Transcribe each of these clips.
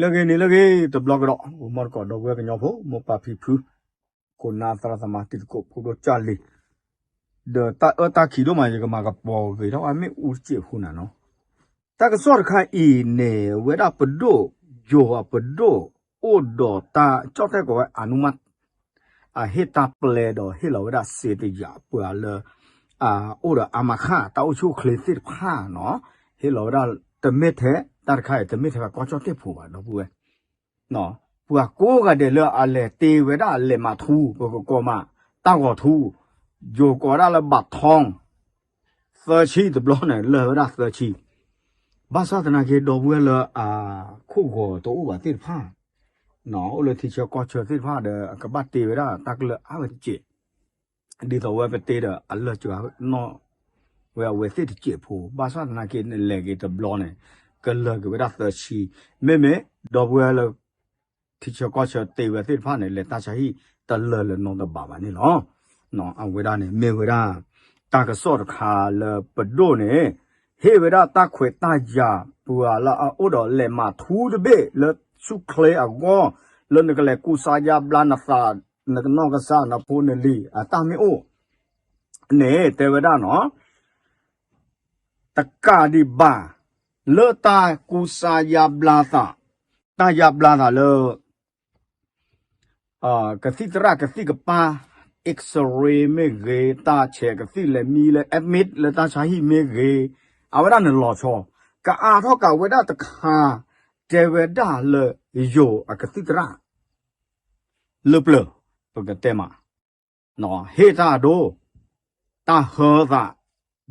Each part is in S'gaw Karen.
လၢဂ့ၤန့ၣ်လၢဂ့ၤ တဘျီကဒီး ဂီၤမီတကိး ဒီပုၢ်ဝဲၢ်ကညီဖိ မိၢ်ပၢ်ဖံဖု ခိၣ်နၢ်သရၣ်သမါ တံၤသကိး ဖိဒိၣ်ကၢ်လံၤ ဒီးတၢ်အၢတၢ်ခံးဒိၣ်မး ယကမၤကပီၤဂ့ၤထီၣ်အမ့ၣ်အူတစဲးဖိနၤနီၤ. တၢ်ကစီၣ်တခါအံၤန့ၣ် ဝဲဒၣ်ပဒိၣ် ယိၤအပဒိၣ် အိၣ်ဒီးတၢ်ကၠီၣ်တဲၣ်ကိးဝဲ အနုမတ် အဟ့ၣ်တၢ်ပျဲဒီးဟ့ၣ်လီၤဝဲဒၣ်စ့တယာ်ပှၤလၢ အိၣ်ဒီးအါမးခါ တၢ်အိၣ်ဆူၣ်အိၣ်ချ့သ့ၣ်တဖၣ်နီၤ, ဟ့ၣ်လီၤဝဲဒၣ်တမ့ၢ်ထဲ တၢ်တခါအံၤ တမ့ၢ်ထဲပှၤကီၢ်ကၠီၣ်တဲၣ်ဖိဘၣ် ဒီပုၢ်ဝဲၢ်, ပှၤကိးဂၤဒဲးလၢအလဲၤတ့ဝဲဒၣ်လဲၤမၤထူ ပကကိးမး တၢ်ဂီၤထူ ယိၤကိးဝဲဒၣ်လၢဘးထီ သၢဆံတဘျီန့ၣ် လၢာ်ဝဲဒၣ်သၢဆံ, ဘၣ်ဆၣ်သနာ်က့ ဒီပုၢ်ဝဲၢ်လၢအခိၣ်ဂီၤတအိၣ်ဘၣ်သ့ၣ်တဖၣ် အိၣ်လၢထံဆၢကီၢ်ဆၢသ့ၣ်တဖၣ်ဒီး အကဘၣ်တ့ဝဲဒၣ်တၢ်ကလၢာ်အါဝဲတစဲး, ဒ်သိးဝဲပတ့ဒီးအလၢာ်စှၤနီၣ်ဝဲအဝဲသ့ၣ်တစဲးဖိ, ဘၣ်ဆၣ်သနာ်က့ နလဲၤက့ၤတဘျီန့ၣ် ကလၢာ်က့ၤဝဲဒၣ်သၢဆံ, မ့မ့ၢ်ဒီပုၢ်ဝဲၢ်လၢ ထံဆၢကီၢ်ဆၢတ့ဝဲသ့ၣ်တဖၣ်န့ၣ် လဲၤတၢ်ဆါဟံၣ်တလၢာ်လၢၤနီတဘ့ၣ်ဘၣ်န့ၣ်လီၤ. အဝဲဒၣ်န့ၣ် မ့ၢ်ဝဲဒၣ် တၢ်ကစီၣ်တခါလၢပဒိၣ်န့ၣ် ဟ့ၣ်ဝဲဒၣ်တၢ်ခွဲးတၢ်ယာ် ပှၤလၢအအိၣ်ဒီးလဲၤမၤထူတဘ့ၣ်လၢဆူၣ်ချ့အဂီၢ် လၢနကလဲၤကူစါယါဘျါနသး နကနီၢ်ကစၢ်နဖိနလံၤအတၢ်မ့ၢ်အိၣ်န့ၣ် တဲဝဲဒၣ်နီၤ တကးဒံးဘၣ် လၢတၢ်ကူစါယါဘျါသး, တၢ်ယါဘျါသးလၢ ကသံၣ်သရၣ်ကသံၣ်ကပၢ် X-ray မ့ၢ်ဂ့ၤ, တၢ်ဆဲးကသံၣ်လဲၤမံလၢ admit လၢတၢ်ဆါဟံၣ်မ့ၢ်ဂ့ၤ, အဝဲဒၣ်န့ၣ်လီၤဆီ, ကအါထီၣ်ကးဝဲဒၣ်တခါ တဲဝဲဒၣ်လၢယိၤအကသံၣ်သရၣ် လၢပျၢၤ ပကတဲမး ဟ့ၣ်တၢ်အဒိ တၢ်ဟၢသး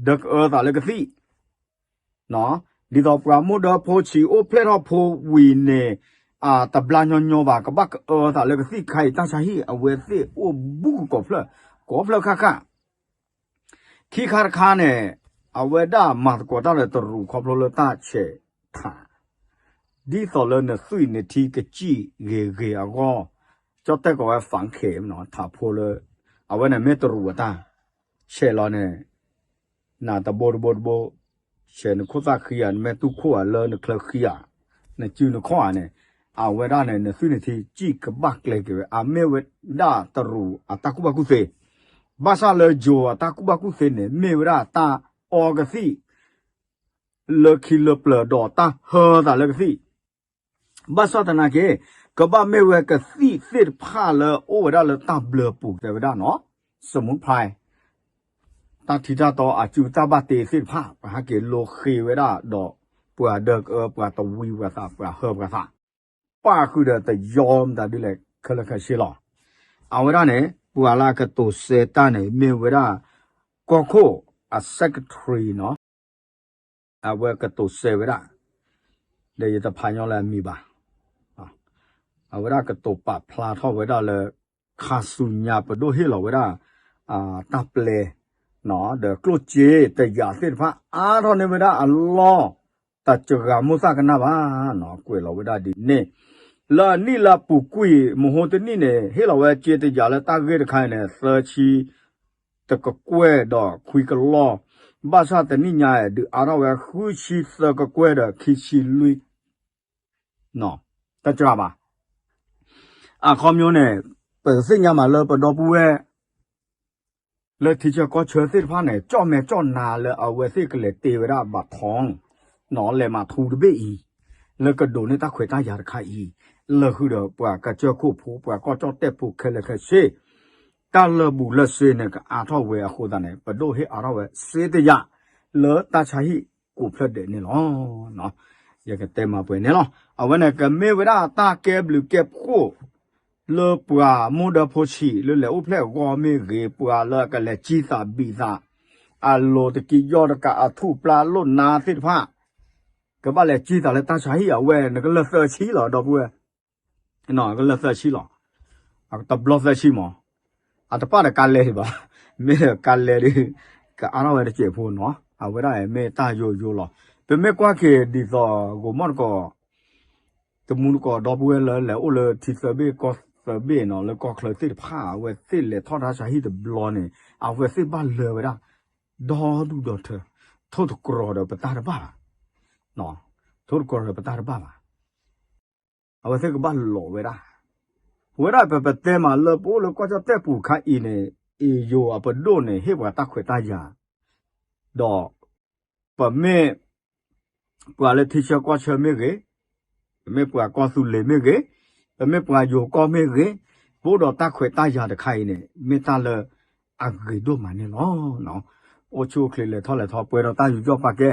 ဒီးကအၢသးလၢကသံၣ်, ဒ်သိးပှၤမိၢ်ဒၢဖိဆံးအိၣ်ဖျဲၣ်ထီၣ်ဖိဝံၤန့ၣ် တဘျါညီညီဘၣ် ကဘၣ်ကအၢသးလၢကသံၣ်ခါအံၤ တၢ်ဆါဟံၣ်အဝဲသ့ၣ်အိၣ်ဘူးကကိးဖျၢၣ် ကိးဖျၢၣ်ဃၣ်ဃၣ် ခံခါတခါန့ၣ် အဝဲဒၣ်မၤသကိးတၢ်ဒီးတရူးခီဖျိလၢတၢ်ဆဲးထး ဒ်သိးလၢနသွံၣ်နထံကစံၣ်ဂ့ၤဂ့ၤအဂီၢ်, ကၠီၣ်တဲၣ်ကိးဝဲ function ထးဖိလၢ အဝဲန့ၣ်မ့ၢ်တရူးအတၢ် ဆဲးလီၤန့ၣ် နတဘိတဘိတဘိ ဆဲးနခိၣ်သၣ်ဃံဧါ နမဲာ်တူၢ်ခိၣ်ဧါ လၢနချၢဃံဧါ နစုနခီၣ်ဧါန့ၣ် အဝဲဒၣ်န့ၣ် နသွံၣ်နထံကစံၣ်ကဘၣ်ကျဲၤက့ၤဝဲ အမ့ၢ်ဝဲဒၣ်တရူးအတၢ်ကူၣ်ဘၣ်ကူၣ်သ့, ဘၣ်ဆၣ်လၢယိၤအတၢ်ကူၣ်ဘၣ်ကူၣ်သ့န့ၣ် မ့ၢ်ဝဲဒၣ်တၢ်အီကသံၣ် လၢခံလၢပျၢၤဒီးတၢ်ဟၢသးလၢကသံၣ်, ဘၣ်ဆၣ်သနာ်က့ ကဘၣ်မ့ၢ်ဝဲကသံၣ်သ့ၣ်တဖၣ်လၢအိၣ်ဝဲဒၣ်လၢတၢ်ဘျၢပူၤတဲဝဲဒၣ်နီၤ စမူဖျါ တၢ်ထံတၢ်တီအစုတၢ်ဘၣ်တ့သ့ၣ်တဖၣ် ပှၤဟဲက့ၤလိဃ့ဝဲဒၣ်ဒီး ပှၤဒၢကအၢ ပှၤတဝံပှၤသး ပှၤဟၢပှၤသး ပၣ်ဃုာ်ဒီးတယီမတၤဒ်လဲၣ် ခဲလၢာ်ခဲဆ့လီၤ. အဝဲဒၣ်န့ၣ် ပှၤလၢအကတိၤစဲတၢ်န့ၣ် မ့ၢ်ဝဲဒၣ် ကီၢ်ခိၣ်အ secretary နီၤ အဝဲကတိၤစဲဝဲဒၣ် ဒီးယတဖးညီလၢအမံၤဘၣ် အဝဲဒၣ်ကတိၤပာ်ဖျါထီၣ်ဝဲဒၣ်လၢ ခါဆူညါပဒိၣ်ဟ့ၣ်လီၤဝဲဒၣ် တၢ်ပျဲ ဒီးကျိၣ်စ့တယာ်သ့ၣ်တဖၣ် အါထီၣ်န့ၢ်ဝဲဒၣ်အလီၢ် တစှၤမိၢ်သၣ်ကနၣ်ဘၣ်နီၤ ကွဲးလီၤဝဲဒၣ်ဒ်န့ၣ် လၢအနံၣ်လၢအပူၤကွံာ် မဟိတနံၣ်န့ၣ် ဟ့ၣ်လီၤဝဲစ့တယာ်လၢတၢ်ဂ့ၢ်တခါအံၤန့ၣ် သၢဆံ တကကွဲၢ်ဒီးခွံကလီၢ်, ဘၣ်ဆၣ်တနံၣ်ညါဒုးအါထီၣ်ဝဲ ဃုဆံသၢကကွဲၢ်ဒီးခံဆံလွံၢ် တစှၤဘၣ်. အခီပညီန့ၣ် ပသ့ၣ်ညါမးလၢပဒီပုၢ်ဝဲၢ် လၢထံဆၢကီၢ်ဆၢသ့ၣ်တဖၣ်န့ၣ် ကၠီၣ်မဲာ်ကၠီၣ်နါလၢအဝဲသ့ၣ်ကလဲၤတ့ဝဲဒၣ်ဘးထီ လဲၤမၤထူတဘ့ၣ်အံၤ လၢကဒိးန့ၢ်တၢ်ခွဲးတၢ်ယာ်တခါအံၤ လၢဃုာ်ဒီးပှၤကစၢၢ်ခိၣ်ဖိ ပှၤကီၢ်ကၠီၣ်တဲၣ်ဖိခဲလၢာ်ခဲဆ့ တၢ်လၢာ်ဘူၣ်လၢာ်စ့န့ၣ် ကအါထီၣ်ဝဲအဃိသတးန့ၣ် ပဒိၣ်ဟ့ၣ်အါထီၣ်ဝဲ စ့တယာ် လၢတၢ်ဆါဟံၣ်ကိးဖျၢၣ်ဒဲးန့ၣ်လီၤ. ယကတဲမၤပှဲၤန့ၣ်လီၤ. အဝဲန့ၣ်ကမ့ၢ်ဝဲဒၣ်တၢ်ကဲဘျုးကဲဖှိၣ် လၢပှၤမိၢ်ဒၢဖိဆံးလၢလဲၤအိၣ်ဖျဲၣ်အဂီၢ်မ့ၢ်ဂ့ၤ ပှၤလၢအကလဲၤစံသးဘံၣ်သး အလိၤတကံယီၢ်တကးအထူၣ်ပျၢ်လိၣ်နါသ့ၣ်တဖၣ် ကဘၣ်လဲၤစံသးလၢတၢ်ဆါဟံၣ်အဝဲ နကလၢာ်သၢဆံလီၤ ဒီပုၢ်ဝဲၢ် ကလၢာ်သၢဆံလီၤ. တဘျီသၢဆံမး အတပၣ်ဒီးကါလဲဒံးဘၣ် မ့ၢ်ဒီးကါလဲဒုး ကအါထီၣ်ဝဲတစဲးဖိနီၤ အဝဲဒၣ်မ့ၢ်တၢ်ယိယိလီၤ. ပမ့ၢ်ကွၢ်က့ၤဒ်သိး ဂိၤမီၣ်တကိး တမူတကိး ဒီပုၢ်ဝဲၢ်လၢလဲၤအိၣ်လၢထံသၢဘ့ၣ်ကီၢ်သၢဘ့ၣ်နီၤ လၢကီၢ်ချၢသ့ၣ်တဖၣ် အဝဲသ့ၣ်လဲၤထီၣ်တၢ်ဆါဟံၣ်တဘျီန့ၣ် အဝဲသ့ၣ်ဘၣ်လၢဝဲဒၣ် ဒီဒူၣ်ဒီထၢ ထိၣ်သတြီၤဒီးပတၢ်တဘၣ်ဘၣ် ထိၣ်သတြီၤဒီးပတၢ်တဘၣ်ဘၣ် အဝဲသ့ၣ်ကဘၣ်လီၤဝဲဒၣ်. အဝဲဒၣ်ပပတဲမးလၢပအိၣ်လၢကီၢ်ကၠီၣ်တဲၣ်ပူၤခါအံၤန့ၣ် အ့ၣ်ယိၤအပဒိၣ်န့ၣ် ဟ့ၣ်ပှၤတၢ်ခွဲးတၢ်ယာ်, ဒီး ပမ့ၢ် ပှၤလၢထံဆၢကီၢ်ဆၢမ့ၢ်ဂ့ၤ, ပမ့ၢ်ပှၤကီၢ်သူလ့ၤမ့ၢ်ဂ့ၤ, ပမ့ၢ်ပှၤယိၤကီၢ်မ့ၢ်ဂ့ၤ, ပအိၣ်ဒီးတၢ်ခွဲးတၢ်ယာ်တခါအံၤန့ၣ် မ့ၢ်တၢ်လၢအဂ့ၤဒိၣ်မးန့ၣ်လီၤ. အိၣ်ဆူၣ်အိၣ်ချ့လဲၤထီၣ်လဲၤထီ ပှဲၤဒီးတၢ်ယူးယီၣ်ပာ်ကဲ